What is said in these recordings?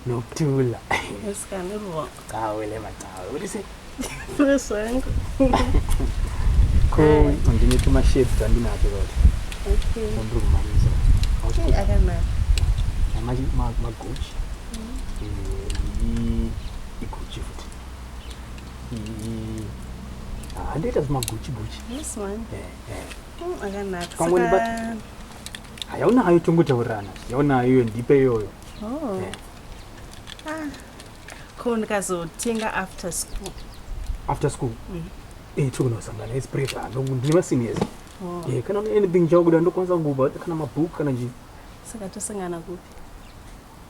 Nokuthula. Musikana uri Cawe le macawe. Uri sei? Fresh wangu. Ko ndine tuma shades twandinato kuti. Okay. Ndiri kumhanyisa. Hey, akanaka. Maguchi. Iguchi futi. Handiita zvimaguchi guchi. This one. Eh, eh. Akanaka. Pamwe Saka Yaunayo tongotaurirana. Yaunayo iyo ndipe iyoyo. Oh. Eh. Ah. Ko ndikazotenga after school. After school. Eh, tikunosangana it's pressure. Ndine maseniors. Oh. Eh, kana une anything chakuda ndokwanisa kukupa kana mabhuku kana chii. Saka tosangana kupi?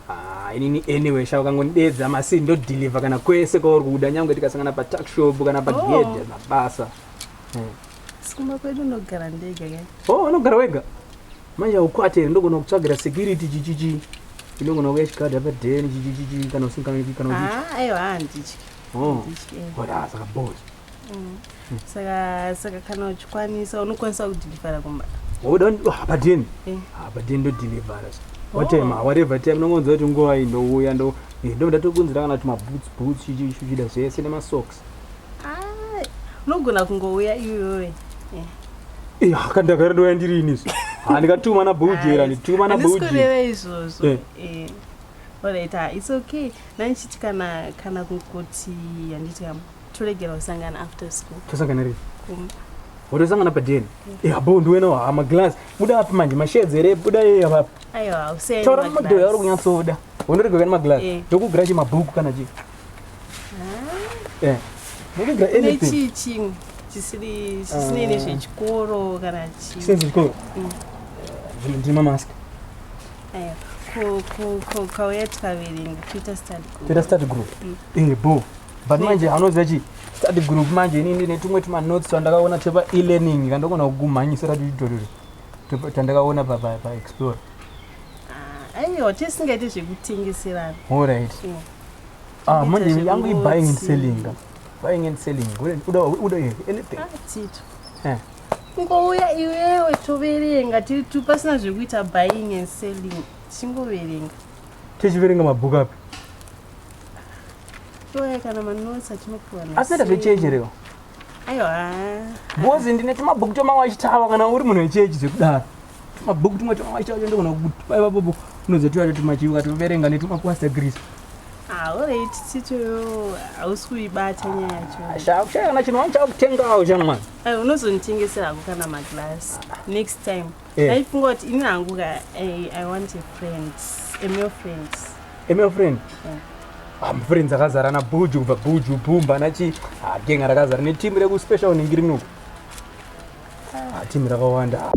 Ah, inini anyway sha ukangondidedza masi ndodeliver kana kwese kwauri kuda nyangwe tikasangana patuck shop kana pagedhe Oh. mabasa. Eh. Sikumba kwedu ndogara ndega ke. Oh, unogara wega manje aukwate here ndogona kutsvagira security chichichi inogona kuuya chikadha padheni chichichichi kana usingaiki kana uchichi Ah, aiwa handityi. Oh. Handityi. eh. Ora saka boss. Saka kana uchikwanisa unokwanisa kudhilivhara kumba. Woda padheni. Eh. Ah, padheni ndodeliver. Watema whatever time ndongonzwa kuti nguva iyi ndouya ndo eh, ndo ndatokunzira kana kuti maboots boots chichi chichida zvese nemasocks. Ah, unogona kungouya iwewe. Eh, kandakara ndouya ndiri ini. Ah, ndikatuma na bhujera, ndituma na Handisi bhuji. kureva izvozvo. Eh. Eh. Alright, ah, it's okay. Nandichiti kana kungoti handiti kam toregera kusangana after school. Tosangana rini? Kumba. Wotosangana padheni. Eh, abo ndiwena wa maglass. Buda api manje mashades here? Buda yeye apa. Aiwa, usiyai Taura nemaglass. madhoyo auri kunyatsoda. Wondorega kana maglass. Eh. Ndokugira chi mabhuku kana chi. Eh. Ndokugira Une anything. chii chimwe chisiri chisinei Ah. nezvechikoro kana chii? Sense chikoro. Ndine mamask. Aiwa. Ko kauya tikaverenga toita study group. Toita study group. Eh, bo. But manje anoziva chi study group manje inini ndine tumwe tuma notes twandakaona twepa e-learning kandogona kukumhanyisira tuchitorero. Tandakaona pa pa pa explore. Ah, aiwa tisingaiti zvekutengeserana. All right. Ah, manje Toita yangu i buying and zvekungoti- selling. Buying and selling. Uda uda anything. Ah, Tito. Eh. Kungouya iwewe toverenga tiri tu pasina zvekuita buying and selling tichingoverenga. Tichiverenga mabhuku api? Touya kana manotes atinopiwa na Asi ita zvechechi here? Aiwa. Because ndine tumabhuku twamawachitawa kana uri munhu wechechi zvekudaro. Tumabhuku tumwe twamawachitawa ndogona kupa ipapo unoziva tuya tumachivi ukatoverenga netumapasta grease. Ah, alright Tito hausi kuibata nyaya yacho. Shakushaya kana chinhu wangu chakutengawo shamwari. Aiwa unozonditengesera hako kana maglass next time. Eh. Ndaifunga kuti ini hangu ka I want a friend, a male friend. Eme friend. Yeah. Ah, friends akazara na Buju kubva Buju Bumba nachi. Ah, genga rakazara netimu rekuspecial ningiri nuku. Ah, timu rakawanda.